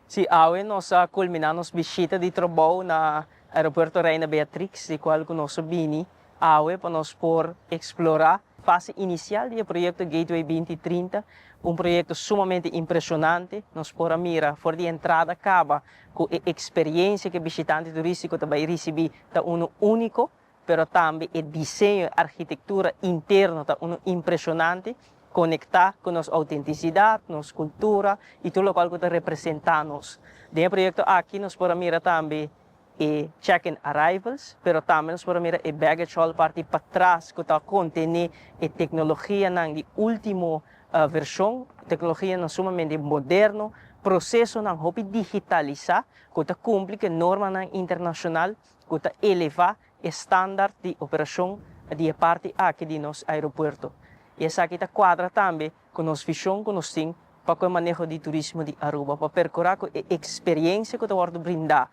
Si, awe nos a kulminá nos bishita di trabou na Aeropuerto Reina Beatrix, di kual ku nos a bini awe pa nos por eksplorá fase inisial di e proyekto Gateway 2030, un proyekto sumamente impreshonante. Nos por a mira for di entrada kaba ku e eksperensia ku e bishitante turístiko ta bai risibí ta unu úniko, pero tambe e diseño, arkitektura interno ta unu impreshonante, konektá ku nos outentisidat, nos kultura i tur lokual ku ta representá nos. Den e proyekto aki nos por a mira tambe e check-in arrivals, pero tambe nos por a mira e baggage hall parti patras ku ta kontené e teknologianan di último vershon, teknologianan sumamente moderno, prosesonan hopi digitalisá ku ta kumpli ku e normanan internashonal ku ta elevá e standaard di operashon di e parti aki di nos aeropuerto. I esaki ta kuadra tambe ku nos vishon ku nos tin pa ku e maneho di turismo di Aruba, pa perkurá ku e eksperensia ku ta wòrdu brindá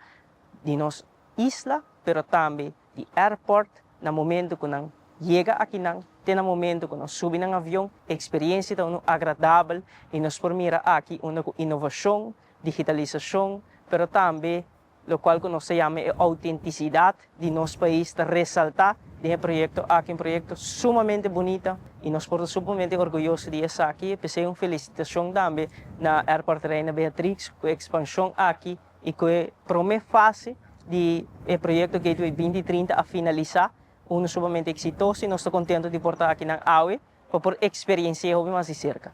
di nos isla, pero tambe di airport na momento ku nan yega akinan, te na momento ku nan subi nan avion, eksperensia ta unu agradabel i nos por mira aki unda ku inovashon, digitalisashon, pero tambe lokual ku nos ta yama e outentisidat di nos pais ta resaltá den e proyekto aki, un proyekto sumamente bunita i nos por ta sumamente orguyoso di esaki. P'esei un felisitashon tambe na Airport Reina Beatrix ku e ekspanshon aki i ku e promé fase di e proyekto Gateway 2030 a finalisá, unu sumamente eksitoso i nos ta kontentu di por ta akinan awe pa por eksperensi'é hopi mas di serka.